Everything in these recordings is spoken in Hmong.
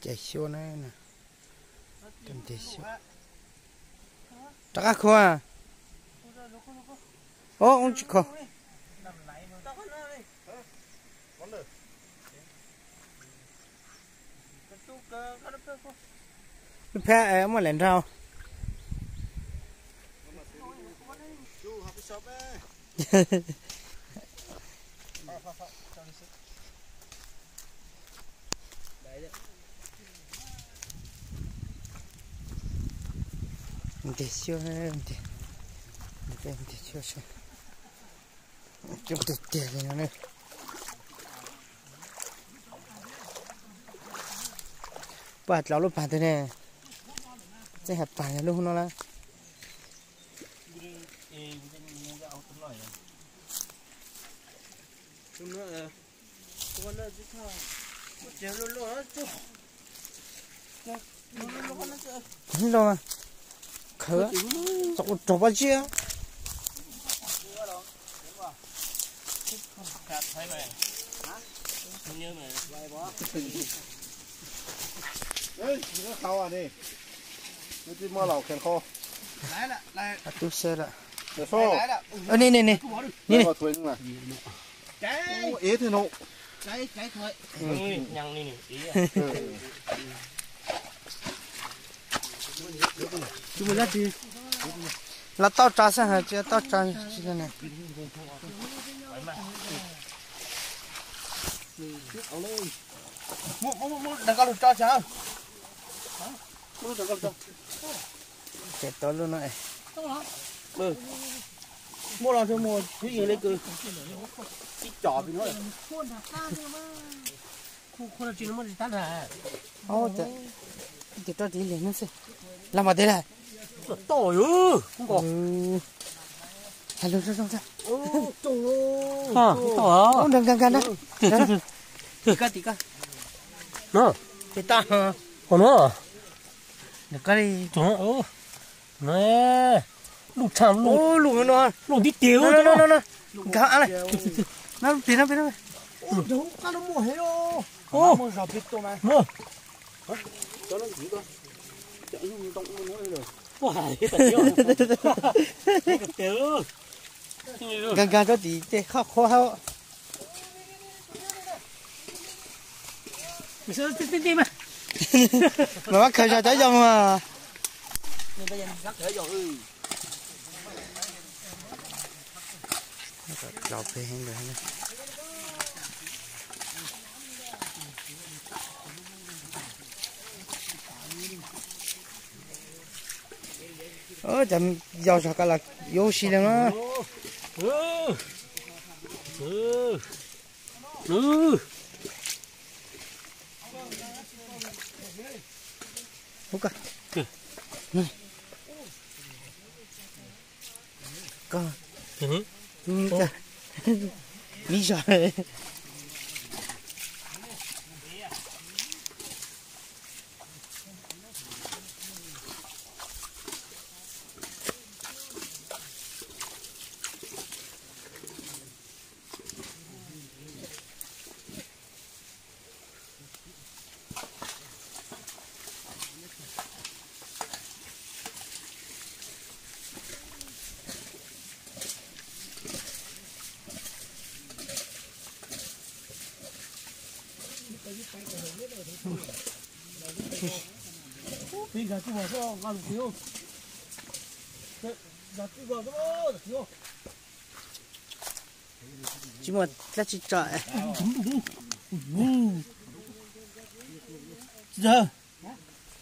Cais xyuas na, cov ntes xyuas. Rov qab khuav. Ob, tsis kho. Lub phab muaj lawm nrau. Ntes xyuas, ntes xyuas seb. Coob tiag tiag li no na. Puas has dlov lub pas twg ne? Txeej has pas yog lub no lawm. Los mas, khawv, rau pob zeb. Tub sab lawm. Ni ni ni, ni ni. Los toj tsa xwb, tsis toj tsa tsis ne. Ces tau lub no. Muaj los mus xwb yeej li kws tib co pib no. Ces rau tiv li no xwb. Los mas tiv li. Tau yus. Hais lus zoo zoo. Nrog nkag nkag na. Tim koj, tim koj. Tim koj. Qhov no. Nrog koj li. Lub tshaj lub, lub no, lub tib tiag no no no. Nkag li. No pem no pem no. Nkag nkag rau tim tej qhov qhuav hauv. Mas mab khaws zog cov yau mas. Cov yau zog ko los yuav ua si li mas. Koj, miv zog. Tsis muaj dab tsi tso. Tsis tau.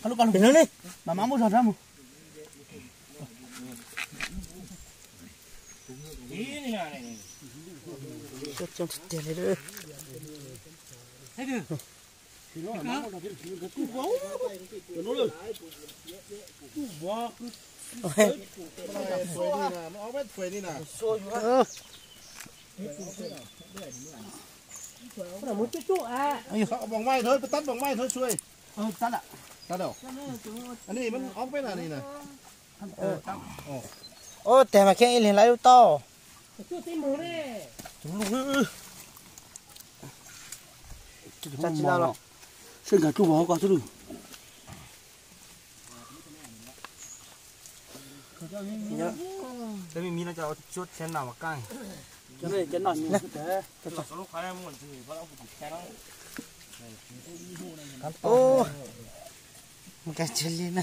Koj lub, koj lub. Mam mam muab zog rau mus. Coob tiag tiag li. Tab, bong maj thôi, peb tab bong maj thôi Xuj. Tab, tab. Anij mas ob peb na ni na. Ua teg mas kheej ib leeg lawv lub tau. Tsis los. Nkag tsuj vov ko xwb lawm. Cov me mis no cov cuab thiab noj mas qab. Cov no cov no. Mus kag tsis li na.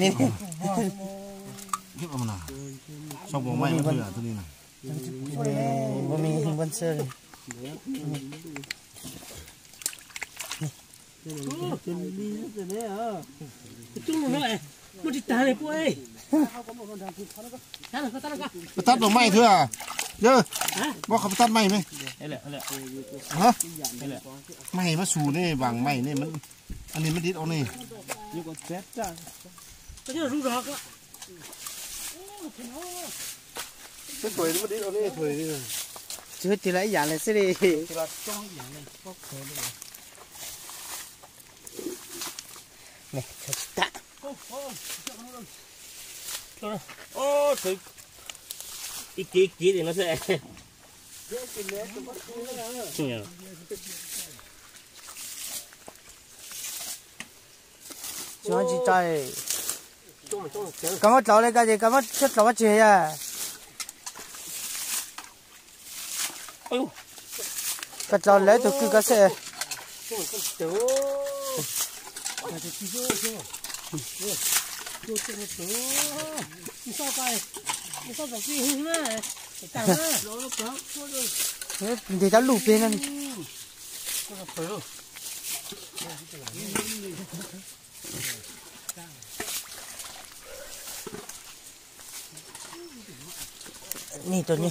Ni. Sau pom maij, tus ni na. Npua me npua ntxawg. Muaj tsis tag li puab. Pab tab maij thwb a. Yawg, muab qhov pab tab maij me. Maij mab su ne, vaam maij ne, a ni mab dib ua ne. Tsis tig lawm ib yam li xwb li. Ib kiv ib kiv li no xwb. Tsis tsis tso. Koj muab dlaus li ko ces koj muab coj dlaus ua tsi yog? Koj dlaus lawv tus kwj ko xwb. Ntes cov luj peg no. Ni tus ni.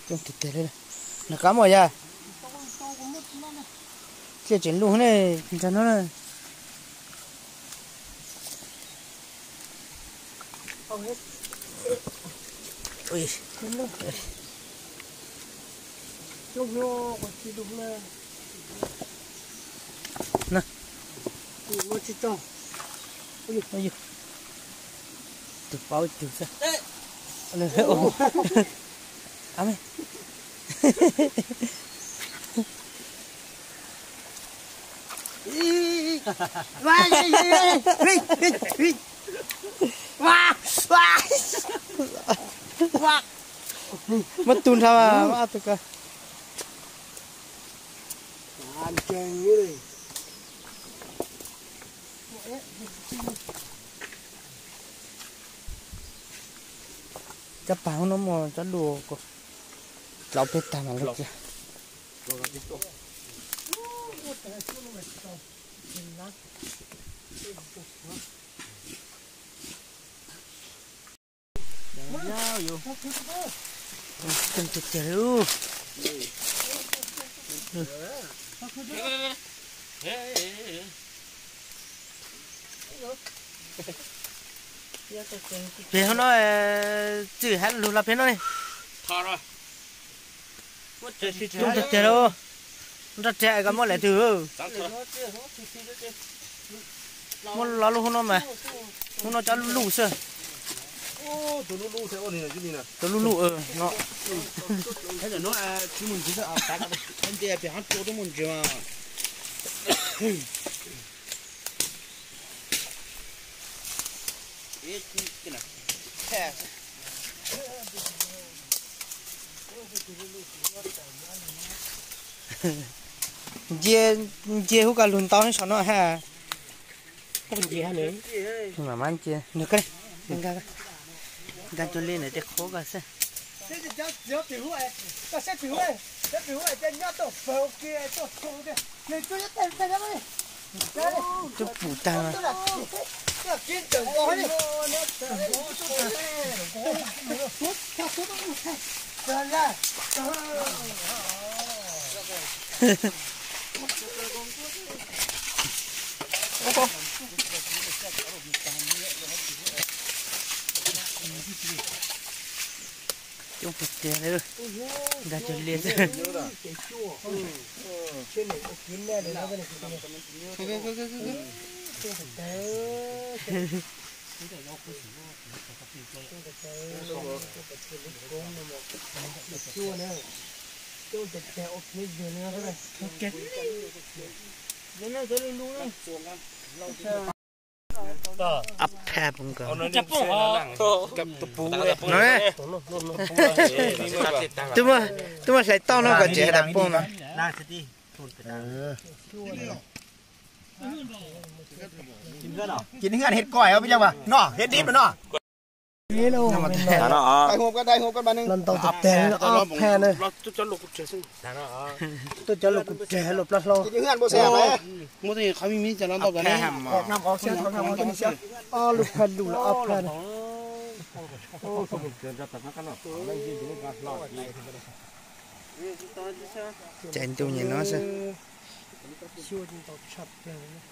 Coob tiag tiag li. Nws qab muaj yog. Thiaj tseem luj ne, nrog no na. Tus paub cug xwb. Muab tu nrho mas, muab ob tug ko. Cov pag hauv no muaj cov luj, dlaus peb tag mas lawv cia. Pem hauv no, txwm hab lug los pem no ne. Coob tiag tiag lauj. Nroj tiag koj muab lawm twg. Muab lo lub hub no mas, hub no cov luj xwb. Tus luj luj no. Nce, nce hub koj lug ntau neb saum no ha. Mam mam nce, nkag cov li ntawm tej qhov ko xwb. Coob pum tag. Coob tiag tiag li, nkag cov li xwb. Ab pha poob ko. Twb muaj hlais toj no kom tsis tas poob no. Cia li nkag hit koj no, peb cov no hit dib no. Los ntaus tag tag ob pha na. Tuaj cov lus kuv tseg luag plab hlau. Ob lub pha lus los ob pha na. Caiv ntu nyem no xwb. Xyuas ntaus tshaj plaws.